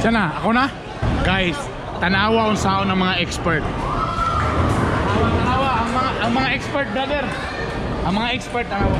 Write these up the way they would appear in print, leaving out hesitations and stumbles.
Sana, ako na? Guys, tanawa unsaon ng mga expert. Tanawa, tanawa ang mga expert, brother. Ang mga expert, tanawa.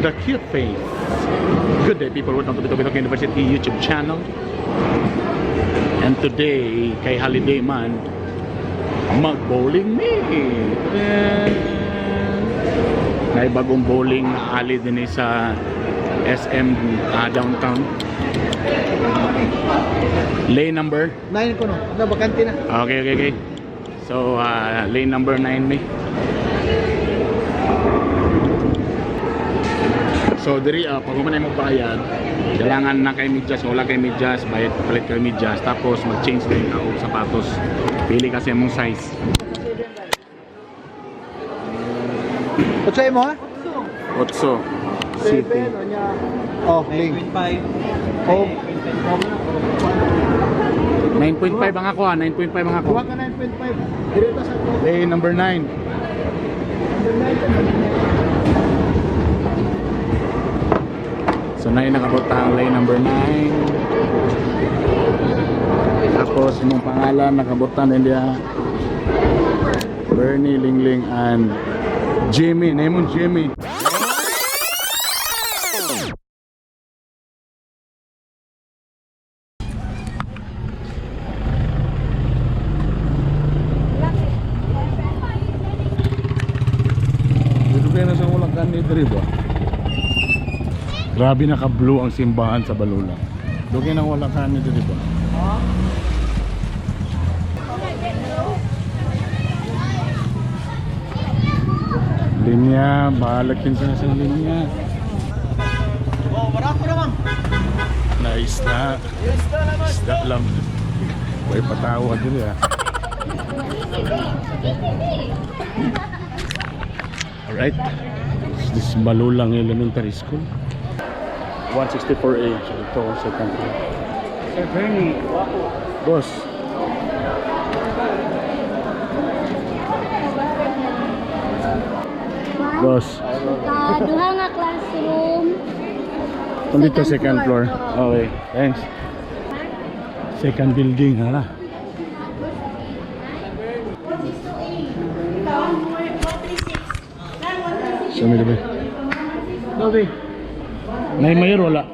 The cute face. Good day, people. Welcome to Bito Bito University YouTube channel. And today, kay holiday man, mag-bowling me. May bagong bowling na alley din eh sa SM downtown. Lane number? 9 ko no. Na bakante na. Okay. So, lane number 9 me. So, diri pag human mo bayad, kailangan na kay medyas, wala kay medyas, bayad palit kay medyas, tapos mag-change din ka og sapatos. Pili kasi mong size. Utsay mo ha? 8. City. 7 nya. Oh, ling. 9.5. Oh. 9.5 ang ako ah, 9.5 ang ako. Kuha ka 9.5. Direta sa ko. Lane number 9. So 9 nakabota ang lane number 9. Tapos imong pangalan nakabutan din diha. Bernie Lingling and Jimmy, name mo Jimmy. Dito kayo na sa walang kanil diri ba? Grabe naka-blue ang simbahan sa Balula. Doon na wala kanil diri ba? Linya, bahala kinsa na sa linya. Oh, wala ko na, ma'am. Na isda. Isda lang. May patawa diri ah. Alright. This is Malulang Elementary School. 164A. So ito, second floor. Sir Bernie, Boss. Boss. Duha nga classroom. Kung dito second floor. Okay, thanks. Second building, hala. So, may gabi. Gabi. Nay mayor wala.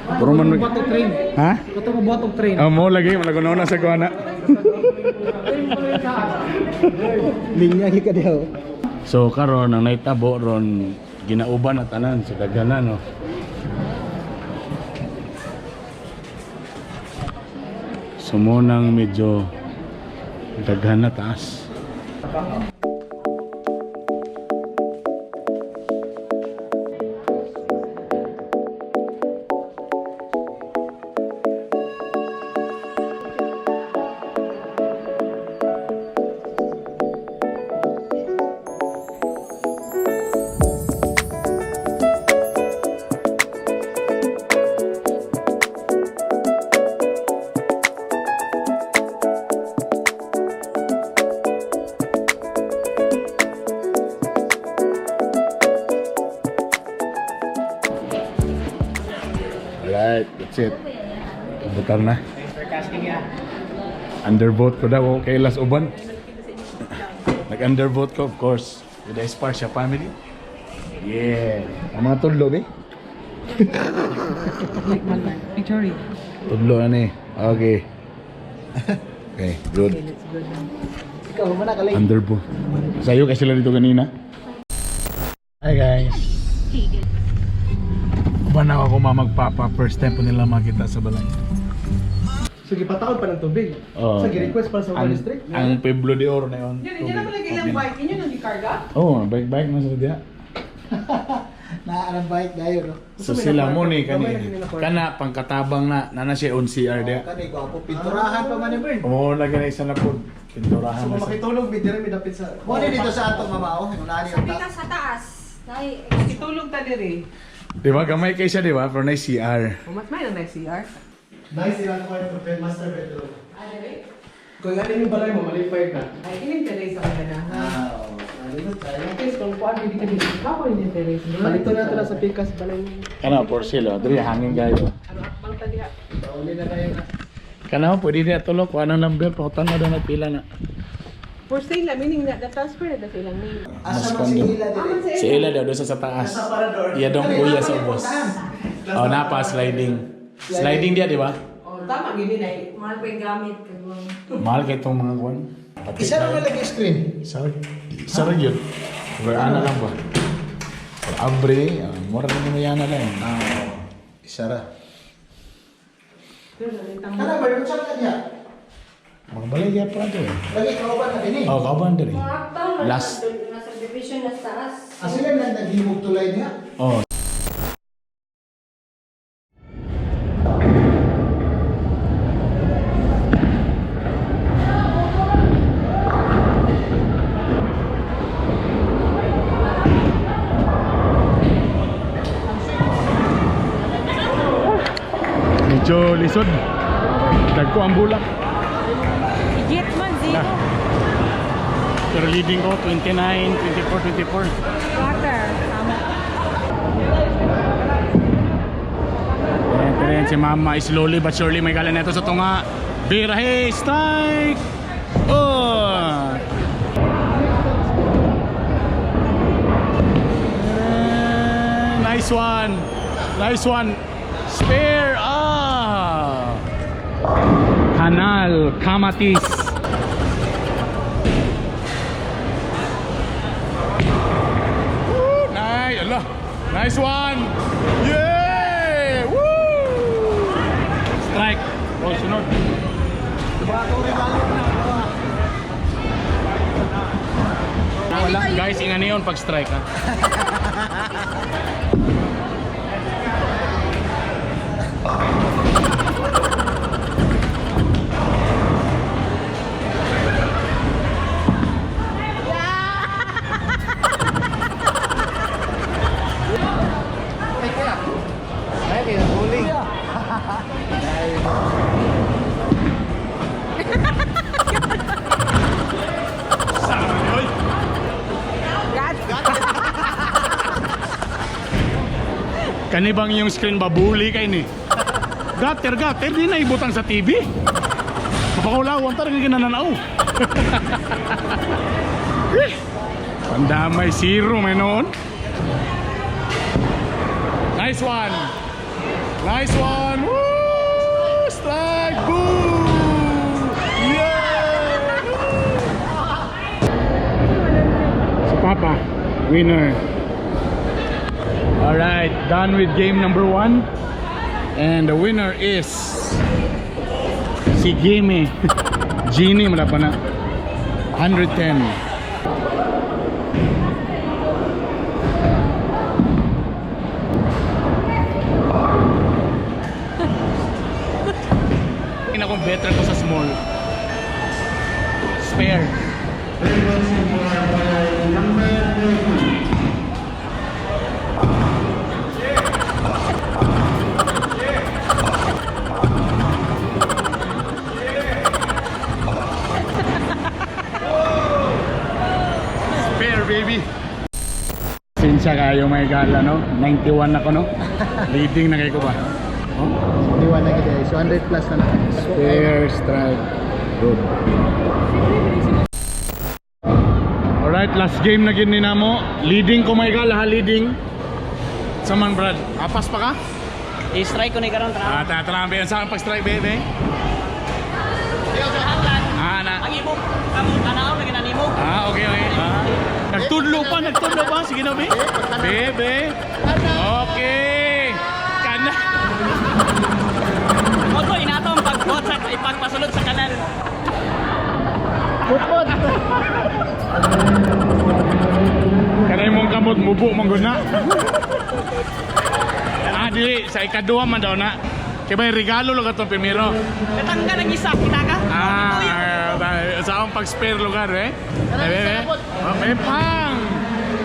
Puro man mag... Buhat og train. Ha? Kato mo buhat og train. Ah, mo lagi malagunaw na sa kuana. Linya gi ka diha. So karon ang naitabo ron ginauban na tanan sa daghanan no. So mo nang medyo daghan na taas. Alright, that's it. Kabutar na. Thanks for casting ya. Undervote ko daw kay Las Uban. Nag-undervote ko, of course. With the Esparcia family. Yeah. Ang mga tudlo, be? Picture. Tudlo na ni. Okay. Okay, good. Let's go na. Ikaw man na kalay. Undervote. Sa'yo kasi sila dito kanina. Hi guys. Uban na ako mamagpapa. First time po nila makita sa balay. So gipataon pa ng tubig. Oo. Sa gi-request para sa Ang, district. ang Pueblo de Oro na yun. Yun, hindi na pala ilang bike. Inyo nang gikarga? Oo, oh, bike-bike na sa diya. Naa ang bike dayon no. So sila mo ni kani kana pangkatabang na nana siya on CR dia. Kani gwapo pinturahan pa man ni Bern. Oo, lagi na isa na po. Pinturahan So na sa. makitulog mi diri mi dapit sa. Mo ni dito sa ato mama oh, unani Sabi ang ka sa taas. Nay, Itulog ta diri. Di ba gamay kay siya di ba? Pero na CR. Mas may na CR. Nice ilang kwarto master bedroom. Ah, diri? Kung ano yung balay mo, malipay ka. Ay, ilim ka sa kaganahan. Ah, oo. Dito tayo. Guys, kung kuan hindi ka dito. Kako hindi terrace. Palito na ito na sa pikas balay. Kana for sale oh. Diri hangin kayo. Ano akbang ta diha? Pauli na tayo na. Kana pwede niya tulog kuha ng number pahutan na daw nagpila na. For sale na meaning na the transfer na sa ilang name. Asa man si Ila diri? Si Ella daw doon sa taas. Nasa parador. Iya dong kuya sa ubos. Oh, napa sliding. Sliding dia di ba? Oh, tama gini na. Mahal pa yung gamit. Kagawang. Mahal kay itong mga kuan. Isa ra man lagi screen. Isa isa ra yun. Or ana lang ba? Or abre, mura na mo yana lang. Ah, isa ra. Pero nalitang Kana ba yung sa kanya? Mga balay kaya pa ito eh. Lagi kauban na dinhi. Oh, kauban diri. Mga akbang, Last. Nasa division na sa taas. Ah, sila na naghimog tulay niya. Oh. Medyo lisod. Dagko ang bulak. Higit man zero. Pero leading ko 29, 24, 24. Water. Tama. Ayan, pero yan si Mama slowly but surely may gala neto sa tunga. Birahe, strike! Oh! Nice one! Nice one! Spare! Ah! Hanal Kamatis. Woo! Nice! Ala! Nice one! Yeah! Woo! Strike! Oh, sunod. Wala. Guys, ingan yun pag strike ha. Ay, kaya huli. Oy! Kani bang yung screen babuli kay ni? Gutter, gutter, di na ibutang sa TV. Mapakulawan talaga ginananaw. Eh, Pandamay zero may noon. Nice one. Nice one. Woo! Strike! Boom! Yeah! Si Papa, winner. Alright, done with game number 1. And the winner is si Jimmy. Genie, wala pa na. 110. Tingnan akong better ko sa small. Spare. Spare, baby. Sinsya kayo may gala, no? 91 ako, no? Leading na kayo ko ba? Oh? Diwa na gid. So 100 plus na lang. Spare strike. Good. Alright, last game na gid ni namo. Leading ko may gala, ha, leading. Saman Brad, apas pa ka? I-strike ko ni karon Ah, tara, tara, be. Saan pag-strike, bebe? Ah, na. Ang imong kamong tanaw na ginanimo. Ah, okay, okay. Ah. Nagtudlo pa, nagtudlo pa. Sige na, be. Bebe. Okay. Kana. Moto inatong pagbuhat sa ipagpasulod sa kanal. Kanay mong kamot mo. Gubo man gud na. Ah, dili sa ikaduha man daw na. Kay may regalo lugar tong primero. Natangga ng isa, kita ka? Ah, sa akong pag-spare lugar eh. Eh, eh, eh. Oh, eh, pang!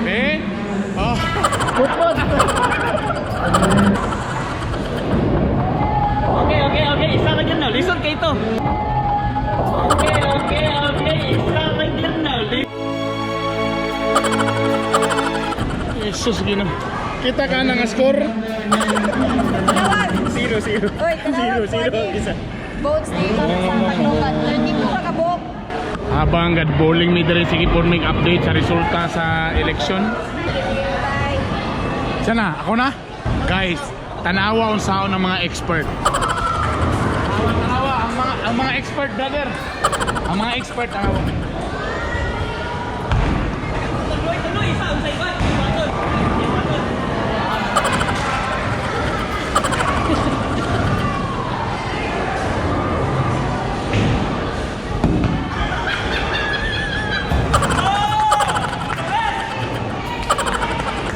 Eh? Oh. Okay. Isa lang yun na. Listen kay ito. Okay. Isa lang yun na. Jesus, gino. Kita ka na nga score? Zero, zero. Oy, Zero, zero. Isa. Votes dito sa Tacloban. 32 ka kabuok. Habang gad bowling mi diri, sige po may update sa resulta sa election. Bye. Sana, ako na? Guys, tanawa unsaon ng mga expert. Tanawa ang mga expert, brother. Ang mga expert, tanawa. Tuloy, tuloy. Isa, unsay iba. Iwaton. Iwaton.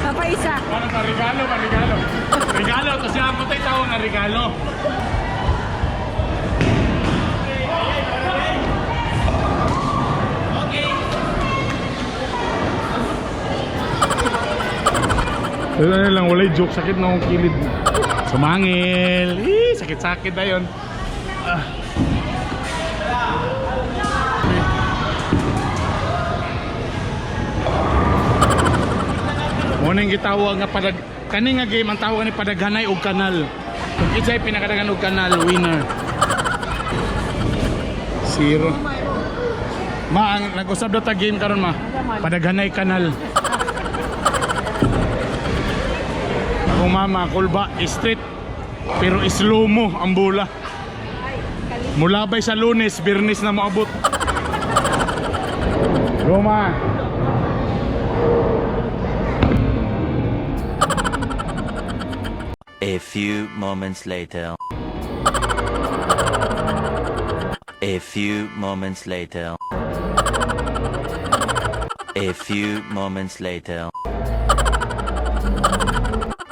Papaisa. Ano ka, regalo ba, regalo? Regalo, to siya ako tayo tawag nga regalo. Wala na lang, walay joke. Sakit na akong kilid. Sumangil. Eh, sakit-sakit na yun. Ah. Mo nang gitawag nga padag kani nga game ang tawag ni padaghanay og kanal. Kung kinsay pinakadagan og kanal, winner. Zero. Ma, ang nag-usab daw ta game karon, ma. Padaghanay kanal. Ako mama, kulba street pero slow mo ang bola. Mulabay sa Lunes, Biyernes na moabot. Roma. A few moments later. A few moments later. A few moments later.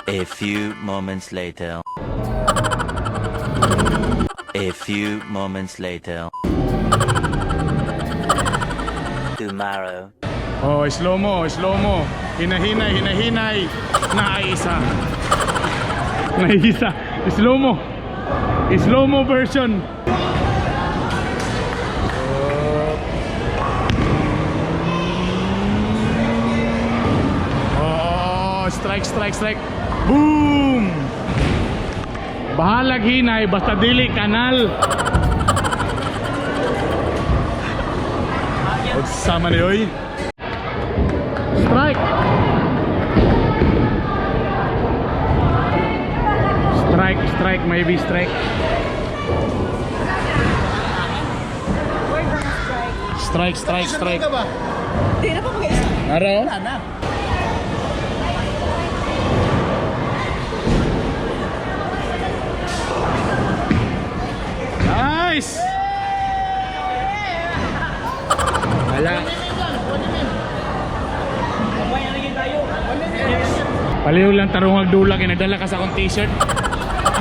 A few moments later. A few moments later. Tomorrow. Oh, slow mo, slow mo. Hinahinay, hinahinay. Naisa. Naisa. Slow mo. Slow mo version. Oh, strike, strike, strike. Boom! Bahalag hinay, basta dili kanal. Sama ni oy. Strike! Strike, strike, maybe strike. Strike, strike, strike. Ka ba? Di na pa mag-isa. Araw? Wala na. Nice! Wala. Paliw lang tarong agdula kay nagdala ka sa akong t-shirt.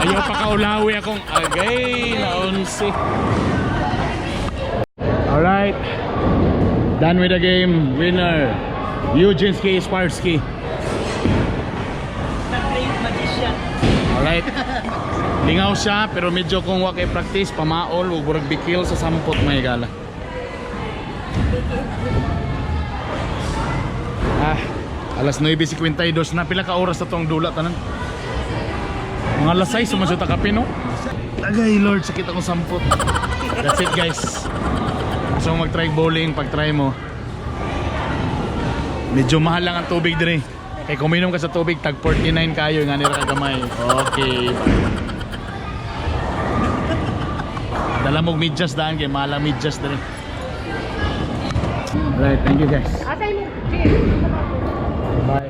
Ayaw pa kaulawi akong agay naunsi. Alright. Done with the game. Winner, Eugene Ski Sparski. The great magician. Alright. Lingaw siya pero medyo kung wa kay practice pamaol ug murag bikil sa sampot may gala. Ah, alas 9:52 na, pila ka oras na tong dula tanan? Mga alas 6 sumasyo ta kape, no? Agay Lord, sakit akong sampot. That's it, guys. Gusto mo mag-try bowling, pag try mo. Medyo mahal lang ang tubig dire. Kay kung uminom ka sa tubig, tag 49 kayo, nga nila kagamay. Okay, bye. Dala mong medyas daan kay mahal ang medyas dire. Alright, thank you guys. Asay mo, Jim. Bye.